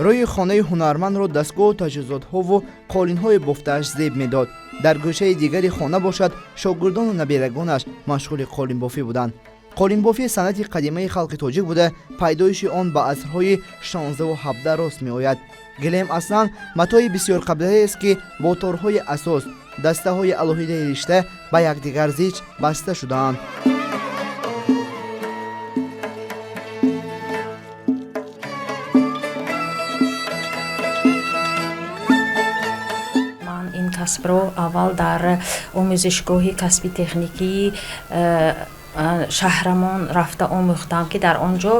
Рӯи хонаи ҳунармандро дастгоҳу таҷҳизотҳову қолинҳои бофтааш зеб медод. Дар гӯшаи дигари хона бошад, шогирдону наберагонаш машғули қолинбофӣ буданд. Қолинбофӣ санъати қадимаи халқи тоҷик буда, пайдоиши он ба асрҳои 16-ҳабда рост меояд. Гилем аслан матои бисёрқаблаест, ки бо торҳои асос, дастаҳои алоҳидаи ришта ба якдигар зич баста шудаанд. Ман ин касбро аввал дар омӯзишгоҳи касби техникии шаҳрамон рафта омӯхтам, ки дар он ҷо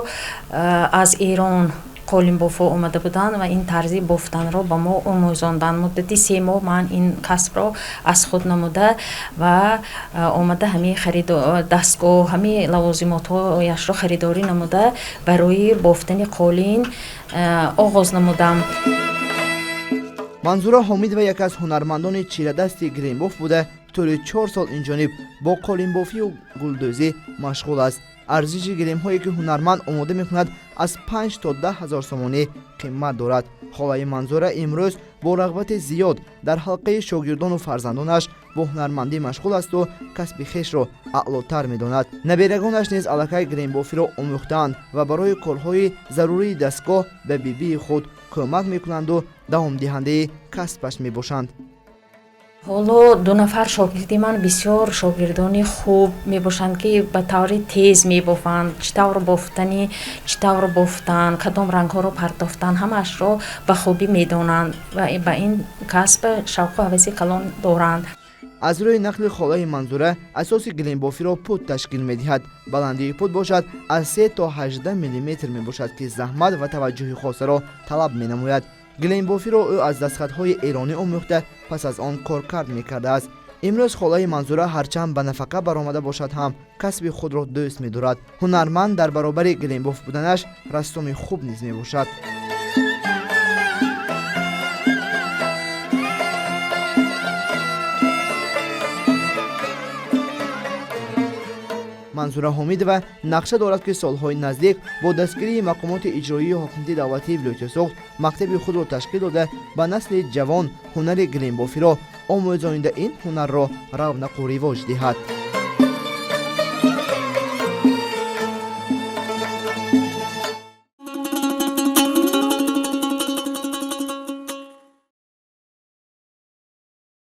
аз Эрон қолинбофҳо омада буданд ва ин тарзи бофтанро ба мо омӯзонданд. Муддати 3 моҳ ман ин касбро аз худ намуда ва омада, ҳамин дастгоҳ, ҳамин лавозимотҳояшро харидорӣ намуда, барои бофтани қолин оғоз намудам. Манзура Ҳомидова яке аз ҳунармандони чирадасти гилембоф буда, тӯли 4 сол инҷониб бо қолинбофию гулдӯзӣ машғул аст. Арзиши гилемҳое, ки ҳунарманд омода мекунад, аз 5 то 10 ҳазор сомонӣ қимат дорад. Холаи Манзура имрӯз бо рағбати зиёд дар ҳалқаи шогирдону фарзандонаш бо ҳунармандӣ машғул асту касби хешро аълотар медонад. Наберагонаш низ аллакай гилембофиро омӯхтаанд ва барои корҳои зарурии дастгоҳ ба бибии худ кӯмак мекунанду давомдиҳандаи касбаш мебошанд. Ҳоло ду нафар шогирди ман бисёр шогирдони хуб мебошанд, ки ба таври тез мебофанд. Чӣ тавр бофтани, чӣ тавр бофтан, кадом рангҳоро партофтан, ҳамаашро ба хубӣ медонанд ва ба ин касб шавқу ҳаваси калон доранд. Аз рӯи нақли холаи Манзура, асоси гилембофиро пут ташкил медиҳад. Баландии пут бошад, аз 3 то 18 миллиметр мебошад, ки заҳмат ва таваҷҷӯҳи хосаро талаб менамояд. Гилембофиро ӯ аз дастхатҳои эронӣ омӯхта, пас аз он коркард мекардааст. Имрӯз холаи Манзура ҳарчанд ба нафақа баромада бошад ҳам, касби худро дӯст медорад. Ҳунарманд дар баробари гилембоф буданаш рассоми хуб низ мебошад. Манзура Ҳомидова нақша дорад, ки солҳои наздик бо дастгирии мақомоти иҷроии ҳокимияти давлатии вилояти Суғд мактаби худро ташкил дода, ба насли ҷавон ҳунари гилембофиро омӯзонида, ин ҳунарро равнақу ривоҷ диҳад.